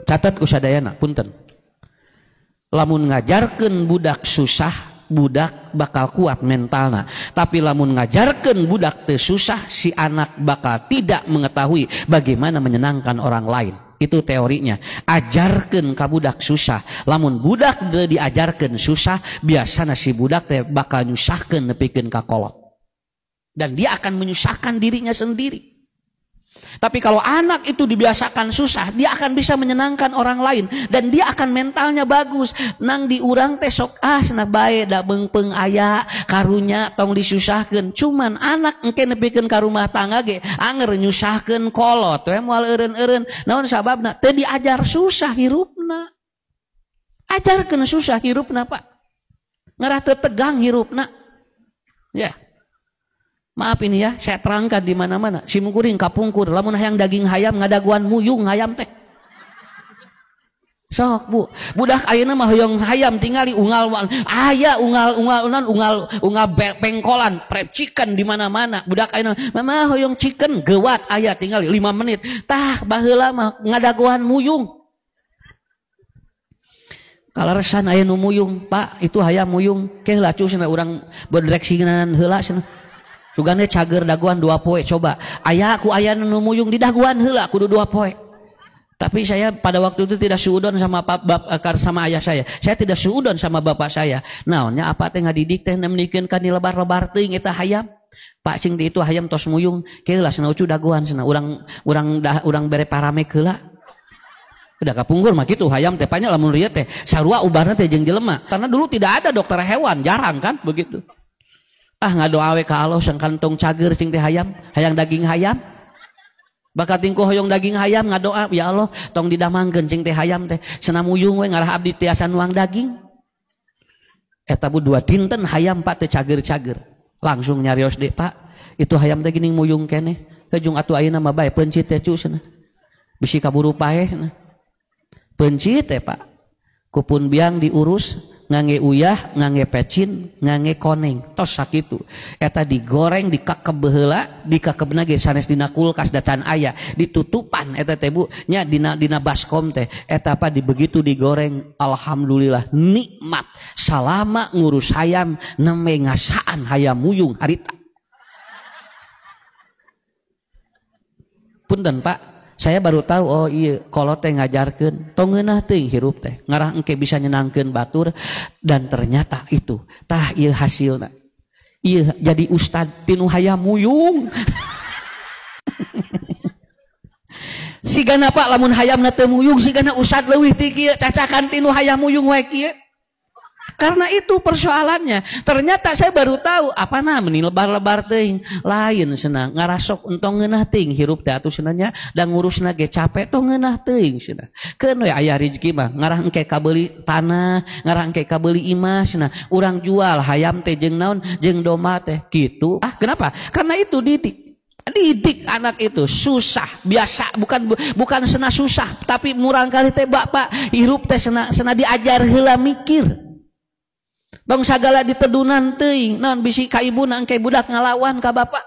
Catat ku sadayana, punten. Lamun ngajarkeun budak susah, budak bakal kuat mentalna. Tapi lamun ngajarkeun budak teu susah, si anak bakal tidak mengetahui bagaimana menyenangkan orang lain. Itu teorinya. Ajarkeun ka budak susah. Lamun budak teu diajarkeun susah, biasana si budak teh bakal nyusahkeun nepikeun ka kolot. Dan dia akan menyusahkan dirinya sendiri. Tapi kalau anak itu dibiasakan susah, dia akan bisa menyenangkan orang lain dan dia akan mentalnya bagus. Nang diurang teh sok ah cenah bae da beungpeung aya karunya tong disusahkeun. Cuman anak engke nepikeun ka rumah tangga ge anger nyusahkeun kolot we moal eureun-eureun. Naon sababna? Teu diajar susah hirupna. Ajarkeun susah hirupna, Pak. Ngarah teu tegang hirupna. Ya. Maaf ini ya, saya terangkan di mana-mana. Simkuring kapungkur, lamun hayang daging hayam ngadaguan muyung hayam teh. Sok bu, budak ayeuna mah hoyong hayam tingali unggal aya unggal unggal unggal unggal pengkolan, prep chicken di mana-mana. Budak ayeuna mama hoyong chicken gewat aya tingali 5 menit. Tah baheula mah ngadaguan muyung. Kaleresan aya nu muyung, Pak, itu hayam muyung. Ke heula cusna urang berdreksinan heula cenah. Sugane cager daguan 2 poe coba. Aya ku aya nu muyung di daguan heula kudu 2 poe. Tapi saya pada waktu itu tidak suudon sama sama ayah saya. Saya tidak suudon sama bapak saya. Naonnya apa teh ngadidik teh nemnikeun ka dilebar-lebar teuing eta hayam. Pak cing itu hayam tos muyung, ke heula cenah ucu daguan cenah urang urang dah urang bere paramek heula. Udah kapungkur mah kitu hayam teh banyak lamun rieu teh sarua ubarna teh jeung jelema. Karena dulu tidak ada dokter hewan, jarang kan begitu. Ah ngadoa we ka Allah sangkan tong cager cing teh hayam, hayang daging hayam. Bakat tingko hoyong daging hayam ngadoa, ya Allah tong didamangkeun cing teh hayam teh. Cenah muyung we ngarah abdi tiasa nuang daging. Eta bu 2 dinten hayam Pak teh cager-cager. Langsung nyarios deui, Pak, itu hayam teh geuning muyung keneh. Hejung atuh ayeuna mah bae peuncit teh cu cenah. Bisi kaburu paeh cenah. Peuncit teh Pak. Kupun biang diurus ngangge uyah, ngangge pecin, ngangge koneng, tos sakitu. Eta digoreng dikakeb heula, dikakebna ge sanes dina kulkas da can aya, ditutupan eta teh Bu, nya dina baskom teh. Eta apa dibegitu digoreng, alhamdulillah nikmat. Salama ngurus hayam nembe ngasaan hayam muyung harita. Punten Pak, saya baru tahu oh iya kolot teh ngajarkeun tong ngeunah teuing hirup teh ngarah engke bisa nyenangkeun batur dan ternyata itu tah ieu hasilna ieu jadi ustad tinu hayam muyung. Sigana Pak lamun hayamna teu muyung sigana ustad leuwih ti kieu cacakan tinu hayam muyung wae kieu. Karena itu persoalannya. Ternyata saya baru tahu apa nah meni lebar-lebar teuing lain cenah ngarasok entong ngeunah teuing hirup teh atuh cenah nya da ngurusna ge capek tong ngeunah teuing cenah. Keun we aya rezeki mah ngarah engke kabeuli tanah, ngarah engke kabeuli imah cenah. Urang jual hayam teh jeung naon jeung domba teh kitu. Ah kenapa? Karena itu didik. Didik anak itu susah biasa bukan senah susah tapi murang kali teh bapak hirup teh senah diajar heula mikir. Tong sagala ditedunan teuing naon bisi ka ibuna engke budak ngalawan ka bapak.